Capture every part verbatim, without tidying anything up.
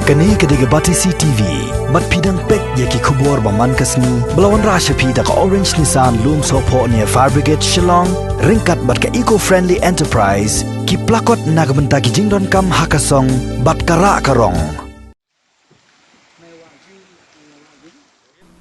Kane ka dei ka Batesi T V. Bad phi dang peit ïa ki khubor ba man ka sngi ba la wanrah sha phi da ka Orange Nissan Lumsohphoh near Fire Brigade Shillong, ryngkat bad ka Eco Friendly Enterprise, ki plakot na ka bynta ki jingdonkam ha ka song bad ka rah ka rong.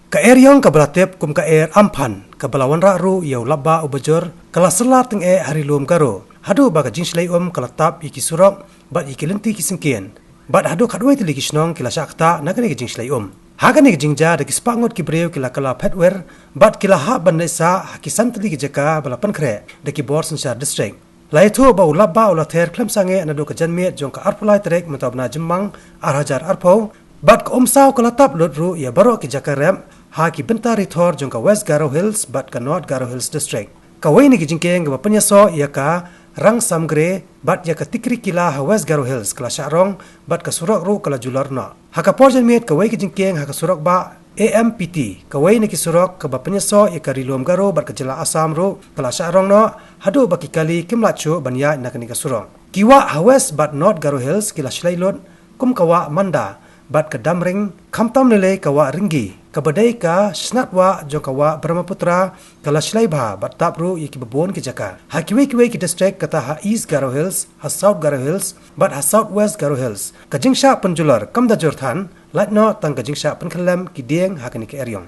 Ka eriong kaba la tip kum ka er Amphan, kaba la wanrah ruh ïa u lapbah uba jur, ka la syllar tyngeh ha Ri Lum Garo, haduh ba ka jingshlei um ka la tap ïa ki surok bad ïa ki lynti ki syngkien, bad haduh khatwei tylli ki shnong ki la shah ktah na kane ka jingshlei um. Ha kane ka jingjia da ki spah ngut ki briew ki la kylla phet wir bad ki la hap ban leit sah ha ki san tylli ki jaka ba la pynkhreh da ki bor synshar district. La ïathuh ba u lapbah u la ther khlem sangeh naduh ka janmiet jong ka arphew lai tarik mynta u bnai Jymmang ar hajar arphew, bad ka umsaw ka la tap lut ruh ïa baroh ki jaka rep ha ki bynta ri thor jong ka West Garo Hills bad ka North Garo Hills District. Kawei na ki jingkieng kaba pynïasoh ïa ka Rangsamgre bad ïa ka Tikrikilla ha West Garo Hills ka la shah rong bad ka surok ruh ka la julor noh. Ha ka por janmiet kawei ka jingkieng ha ka surok bah A M P T, kawei na ki surok kaba pynïasoh ïa ka Ri Lum Garo bad ka jylla Assam ruh ka la shah rong noh, haduh ba ki kali kim lah shuh ban ïaid na kane ka surok. Ki wah ha West bad North Garo Hills ki la shlei lut, kum ka wah Manda bad ka Damring, khamtam lei lei ka wah Ringgi, kaba dei ka shnat wah jong ka wah Brahmaputra, ka la shlei bha bad tap ruh ïa kiba bun ki jaka. Ha kiwei kiwei ki district kata ha East Garo Hills, ha South Garo Hills bad ha South West Garo Hills, ka jingshah pynjulor kam da jur than, lait noh tang ka jingshah pynkhyllem ki dieng ha kane ka eriong.